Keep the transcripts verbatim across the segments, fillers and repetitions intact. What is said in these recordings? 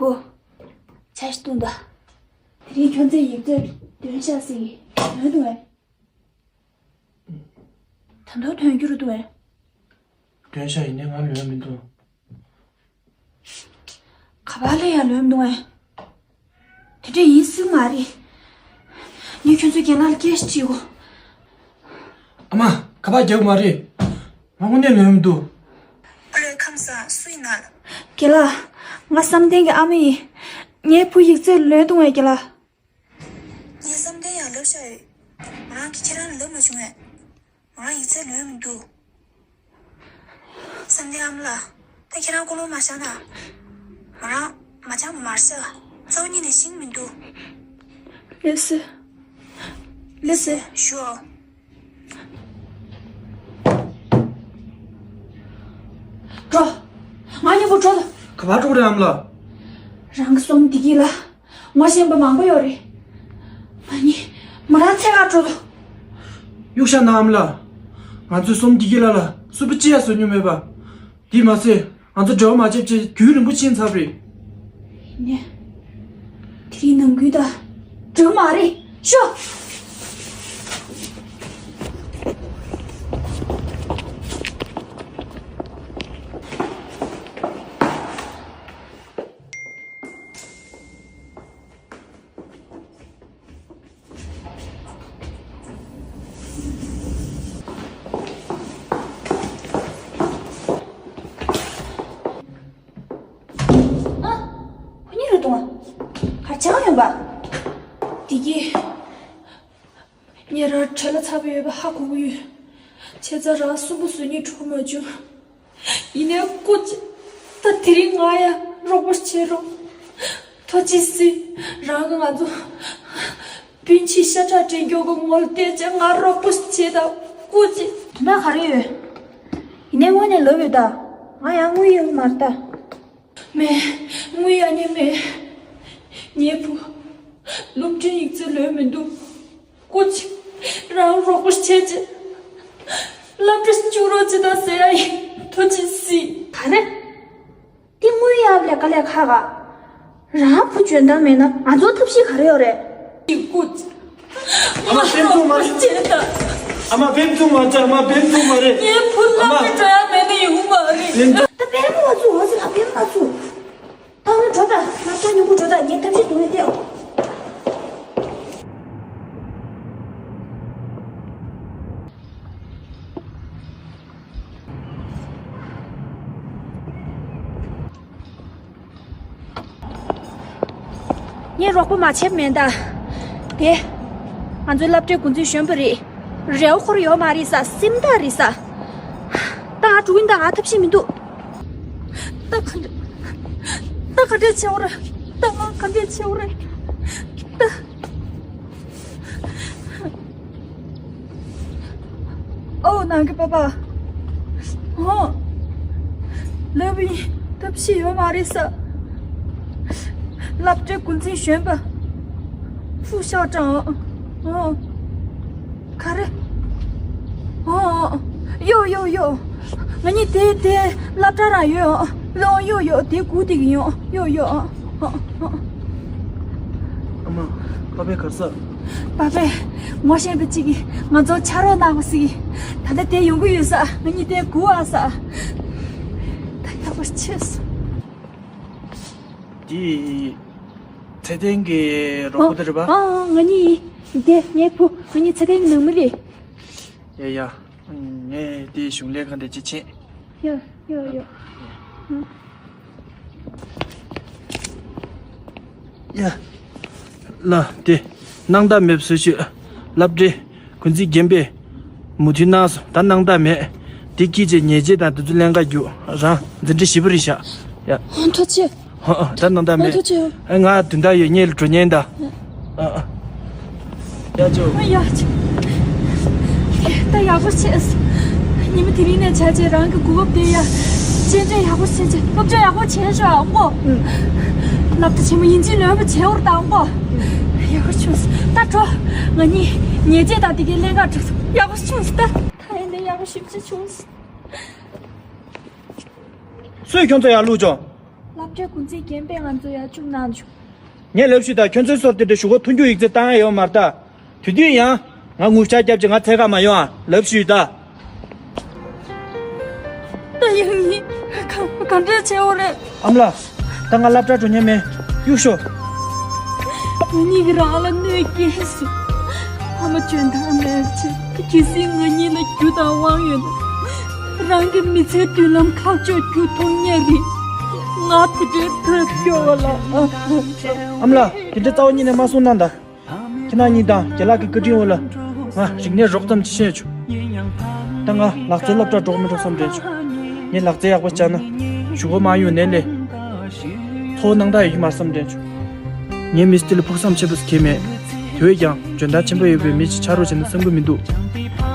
པོ། ཆ་ཞིག་བཏུང་ད། དེ་རིང་ཁྱོད་ཚོས་ཡིག་ཚད་འདོན་ཤག་ཟེར་གི་ལོན་འདུག་ཨེ། ད་དུང་ཐོན་རྒྱུ་རུ་འདུག་ཨེ། འདོན་ཤག་ཡིན་ནའི་ང་ལོན་མི་འདུག་ག་པར་ལས་ཡང་ལོན་མི་འདུག་ཨེ། དེ་འདྲ་ཡིན་སྲིད་མ་རེད། ངས་ཁྱོད་ཚོའི་རྒན་ལགས་ལ་སྐད་ཞིག་དྲིས་གོ། ཨ་མ། ག་པར་རྒྱག་གི་མ་རེད། ང་དངོས་གནས་ལོན་མི་འདུག་ཨ་ལས། ཁམས་བཟང་། སུ་ཡིན་ན། རྒན་ལགས། ང་བསམ་གཏན་གྱི་ཨ་མ་ཡིན། ངའི་བུ་ཡིག་ཚད་ལོན་འདུག་ཨེ་རྒན་ལགས། ངས་བསམ་གཏན་ཡང་ལབ་བཞག་ཡོད། མོ་རང་གིས་ཁྱེད་རང་ལ་ལབ་མ་བྱུང་ངས། མོ་རང་ཡིག་ཚད་ལོན་མི་འདུག་བསམ་གཏན་ཨ་མ་ལགས། ད་ཁྱེད་རང་ཀུན་སློང་མ་བཞག་ན། མོ་རང་མ་སྦྱངས་པ་མ་རེད་ཤག་གཙོ་བོ་གཉིས་ནས་ཤེས་ཀྱི་མི་འདུག་ལགས་སེ། ལགས་སེ། ཞུ། འགྲོ། ང་གཉིས་པོ་འགྲོ་དང་། ག་པར་འགྲོ་རེད་ཨ་མ་ལགས། རང་གི་སོམ་བདེ་སྐྱིད་ལ་ངོ་ཤེས་པ་མང་པོ་ཡོད་རེད། ང་གཉིས་མོ་རང་འཚོལ་གར་འགྲོ་དང་། གཡུག་བཞག་ན་ཨ་མ་ལགས། ང་ཚོའི་སོམ་བདེ་སྐྱིད་ལ་ལ་སུས་པ་ཅི་ཡང་བཟོ་མྱོང་མེད་པ། དེས་མ་ཚད་ང་ཚོ་འབྲེལ་བ་མ་བྱས་བྱས་རྒྱུན་རིང་པོ་ཕྱིན་ཚར་བ་རེད། ཡིན་ནའི། དེ་རིང་ནམ་རྒྱུན་དང་འདྲ་མ་རེད་ཤོག་ཨ། ཁོ་གཉིས་རེད་འདུག་ཨ། གར་ཆགས་ཡོང་པ། བདེ་སྐྱིད། ངས་རང་བྲེལ་ལ་ཚ་པོ་ཡོད་པ་ཧ་གོ་གི་ཡོད། བྱས་ཙང་རང་གསོན་པོ་བཟོ་སྙིང་བྲོ་མ་བྱུང་། ཡིན་ནའི་སྐུ་མཁྱེན། ད་དེ་རིང་ང་ཡང་རོགས་པ་བྱེད་རོགས། ཐུགས་རྗེ་གཟིགས། རང་གིས་ང་ཚོ་སྤུན་མཆེད་ཤ་ཁྲག་འདྲེས་མཁན་གྱི་ངོ་ལ་བལྟས་བྱས་ང་རོགས་པ་བྱེད་དང་སྐུ་མཁྱེན། དོན་དག་ག་རེ་ཡོད། ཡིན་ནའི་དངོས་གནས་ལབ་ཡོད་ད། ང་ཡང་དངུལ་ཡོད་མ་རེད་ད། མེད། དངུལ་ཡང་ནས་མེད། ངའི་བུ་སློབ་གྲྭའི་ཡིག་ཚད་ལོན་མི་འདུག་སྐུ་མཁྱེན། རང་རོགས་པ་བྱས་བྱས་སློབ་གྲྭ་བཅུག་རོགས་བྱེད་དང་ཟེར་ཡ་ཡིན། ཐུགས་རྗེ་གཟིགས། ག་རེ། འདི་དངུལ་ཡག་ལས་ཀ་ལས་ཁག་ག་རང་བུ་འཇོན་ཐང་མེད་ན་ང་ཚོར་ཐབས་ཤེས་ག་རེ་ཡོད་རེད། སྐུ་མཁྱེན། ཨ་མ་བེམ་ཚུགས་མ་རེད། ཨ་མ་བེམ་ཚུགས་མ་རེད། ཨ་མ་བེམ་ཚུགས་མ་རེད། ངའི་བུ་སློབ་གྲྭ་འགྲོ་ཡ་མེད་ན་ཡོང་མ་རེད། ད་བེམ་མ་ཚུགས། འོ་ཙི་ལ་བེམ་མ་ཚུགས། ད་ང་འགྲོ་ད། ང་ད་ཉུང་པོ་འགྲོ་ད། ངས་ཐབས་ཤེས་སྡུག་ནས་བལྟས། ངས་རོགས་པ་མ་བྱས་མེད་ད། དེ། ང་ཚོའི་སློབ་གྲྭའི་འགོ་འཛིན་གཞོན་པ་རེད། རེ་བ་འཁོར་ཡོད་མ་རེད་ས། སེམས་ཐག་རེད་ས། ད་ང་འགྲོ་གིན་ད། ང་ཐབས་ཤེས་མི་འདུག་ད་ག་འདྲ། ད་ག་འདྲས་བྱེད་འོ་ར། ད་ང་ག་འདྲས་བྱེད་འོ་ར། ད། ཨོ་ནང་གི་པ་པ། ཨོ། ལབ་ཡིན། ཐབས་ཤེས་ཡོད་མ་རེད་ས། སློབ་གྲྭའི་འགོ་འཛིན་གཞོན་པ། ཧྥུ་ཤའོ་ཀྲང་། ཨོ། ག་རེ། ཨོ། ཡོད་ཡོད་ཡོད། ང་གཉིས་དེ་དེ་སློབ་གྲྭ་རང་ཡོད། ཨོ་ཡོད་ཡོད། དེ་སྒུག་བསྡད་ཀྱི་ཡོད། ཡོད་ཡོད། ཨོ། ཨོ། ཨོ། ཨ་མ། པ་ཕས་ག་རེ་ཟ། པ་ཕས་ངོ་ཤེས་པ་གཅིག་གིས་ང་ཚོ་ཕྱག་རོགས་གནང་བ་ཟེར་གི། ད་ལྟ་དེ་ཡོང་གི་ཡོད་ས། ང་གཉིས་དེ་སྒུག་ཨ་ས། ད་ཡག་པོ་བྱས་སོང་། འདི་ཚེ་བརྟན་གྱི་རོགས་པ་དེ་རེད་པ། ཨ་ཨ། ང་གཉིས་ཡིན། དེ་ངའི་བུ། ང་གཉིས་ཚེ་བརྟན་གྱི་ནང་མི་རེད། ཡ་ཡ། ངས་དེ་གཞུང་ལས་ཁང་དེ་ཅི་ཕྱིན། ཡ་ཡ་ཡ། ཡ། ལ་དེ། སྣང་དག་མེད་པ་བཟོ་ཤོག་སློབ་གྲྭའི་འགོ་འཛིན་རྒན་པས་མོས་མཐུན་གནང་སོང་། ད་སྣང་དག་མེད། དེ་སྐྱིད་ཅེས་ཉེས་ཆད་དང་དེ་ཚོ་ལེན་ག་རྒྱུགས། རང་འཛིན་གྲྭ་བཞི་པ་རེད་ཤག་ཡ། ཨ། ཐུགས་རྗེ་ཆེ། ཨ་ཨ། ད་སྣང་དག་མེད། ཐུགས་རྗེ་ཆེ། ཨ། ང་དོན་དག་ཡོད། ངེད་ལ་འགྲོ་ཉན་ད། ཨ་ཨ། ཡ་ཅོ། ཨ་ཡ་ཅོ། ད་ཡག་པོ་བྱས། ཉི་མ་དེ་རིང་ནས་བྱས་རྗེས་རང་གི་གོ་སྐབས་དེ་ཡ། གཅེས་སྤྲས་ཡག་པོ་བྱས་རྗེས་སློབ་སྦྱོང་ཡག་པོ་བྱས་ཤོག་ཨ་མགོ། སློབ་གྲྭ་ཆེན་མོ་ཡིན་གཅིག་ལོན་པ་བྱས་འོར་ད་ཨ་མགོ། ཡག་པོ་བྱུང་སོང་། ད་འགྲོ། ང་གཉིས་ཉེས་ཆད་དང་དེ་གའི་ལེན་ག་འགྲོ། ཡག་པོ་བྱུང་སོང་ད། ད་ཡིན་ནའི་ཡག་པོ་ཞེ་པོ་ཅིག་བྱུང་སོང་། སུས་ཁྱོད་ཚོ་ཡར་བླུགས་བྱུང་། སློབ་གྲྭའི་འགོ་འཛིན་རྒན་པས་ང་ཚོ་ཡར་བཅུག་གནང་བྱུང་། ངས་ལབ་ཞུས་ད། ཁྱོད་ཚོའི་སོར་དེ་འདྲ་ཞུ་གོ་ཐུང་རྒྱུ་ཡིག་ཚད་བཏང་ཡ་ཡོད་མ་རེད་ད། དུས་དུས་ཡང་ང་ངུ་ཤག་རྒྱབ་ཅིག་ང་འཚོལ་ག་མ་ཡོང་ཨ། ལབ་ཞུས་ད། ད་ཡང་ནི་ག་ག་འདྲ་བྱེད་འོ་རེད། ཨ་མ་ལགས། ད་ང་སློབ་གྲྭ་འགྲོ་ཉན་མེད། གཡུག་ཤོག་ང་གཉིས་ཀྱི་རང་ལ་གནོད་སྐྱེལ་སོང་། ཨ་མ་འཇོན་ཐང་མེད་ཅེས་གལ་སྲིད་ང་གཉིས་ལ་རྒྱུ་དང་དབང་ཡོད་ན། རང་གི་མི་ཚེའི་མདུན་ལམ་ཁག་ཆོག་རྒྱུ་མཐོང་ཉན་རེད། ང་དེ་འདྲའི་ཐབས་སྐྱོ་བ་ལ། ཨ་མ་ལགས། དེ་འདྲ་རྩ་བ་ཉིད་ནས་མ་གསུང་གནང་ད། ཁྱེད་རང་གཉིས་དང་རྒན་ལགས་ཀྱི་བཀའ་དྲིན་འོག་ལ་ང་རིག་གནས་རོབ་ཙམ་ཅིག་ཤེས་བྱུང་། ད་ང་ལག་རྩལ་སློབ་གྲྭར་འགྲོ་གི་མི་འགྲོ་བསམ་དྲན་བྱུང་། ངས་ལག་རྩལ་ཡག་པོ་སྦྱངས་ན་གཞུག་གུ་མ་ཡོང་ནས་ལས་ཚོགས་གནང་ད་ཡོད་ཀྱི་མ་རེད་བསམ་དྲན་བྱུང་། ངའི་མི་ཚེ་འདི་ལ་ཕུགས་བསམ་ཆེན་པོ་ཞིག་གང་ཡང་མེད། དེ་བས་ཀྱང་འཇོན་ཐང་ཆེན་པོ་ཡོད་པའི་མི་ཞིག་ཆགས་རོགས་བྱས་ན་བསམ་གྱི་མི་འདུག་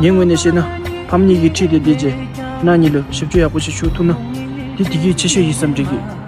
ངའི་ངོས་ནས་བཤད་ན་ཕ་མ་གཉིས་ཀྱི་འཁྲིས་དེར་བསྡད་རྗེས་ཁྱེད་རང་གཉིས་ལ་ཞབས་ཞུ་ཡག་པོ་ཞིག་ཞུ་ཐུབ་ན་དེ་བདེ་སྐྱིད་ཆེ་ཤོས་ཡིན་བསམ་དྲན་གྱི།